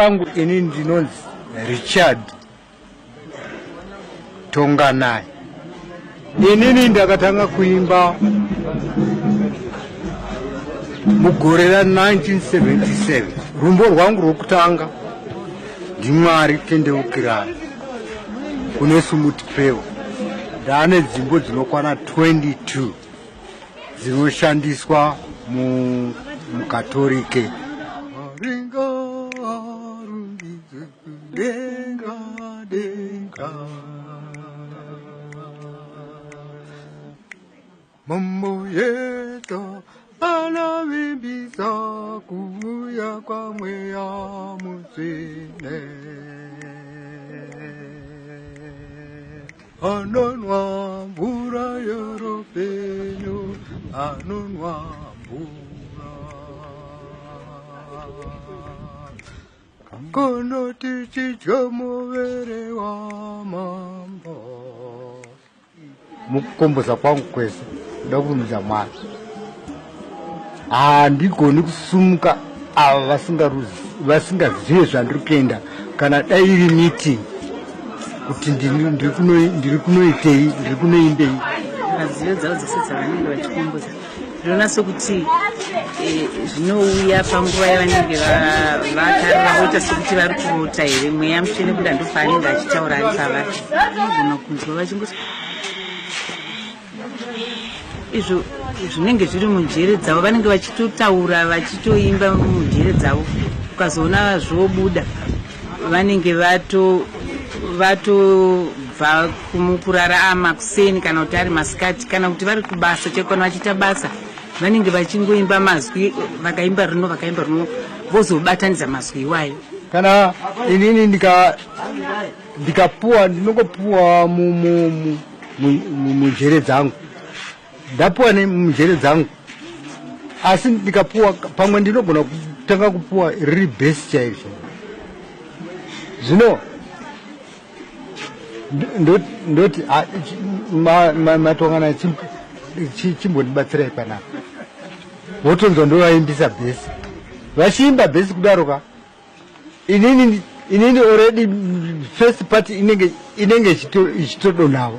Rangu ini ndinonzi Richard Tonganai. Inini ndakatanga kuimba mugore ra 1977. Rumbo rwangu rwokutanga ndiMwari tendeukirai kune Sumutipewo. Ndaane dzimbo dzinokwana 22 dzinoshandiswa mukatorike. Denga denga Mambo yetu anavimbisa kuuya kwa Mweya Mutsvene. Anonwa mvura yorupenyu, anonwa mvura. Kono tichidya muviri wamambo. Mukukomboza kwangu kwese kuda kurumbidza Mwari, handigoni kusumuka ava vasingazive zvandiri kuenda, kana dai iri meeting kuti ndiri kunoitei, ndiri kunoimbei. Padziyo dzavo dzese dzavanenge vachikomboza, ndinoona sekuti zvinouya panguva yavanenge vakarara, voita sekuti vari kurota here. Mweya Mutsvene kuda ndopaanenge achitaura ari pavari. Unogona kunzwa vachingoti izvo zvinenge zviri munjere dzavo, vanenge vachitotaura vachitoimba munjere dzavo. Ukazoona zvobuda, vanenge vatobva kumukurara amakuseni, kana kuti ari masikati, kana kuti vari kubasa chaiko, kana vachiita basa vanenge vachingoimba mazwi, vakaimba rino, vakaimba rino, vozobatanidza mazwi iwayo. Kana inini ndikapuwa, ndinongopuwa munjere dzangu. Ndapuwa nemunjere dzangu, asi ndikapuwa pamwe ndinogona kutanga kupuwa riri bhesi chaizvo. Zvino ndoti matongana, chimbondibatsirai panapa. Votonzwa ndovaimbisa bhesi, vachiimba bhesi kudaro ka, inini already first part inenge ichitodonhavo.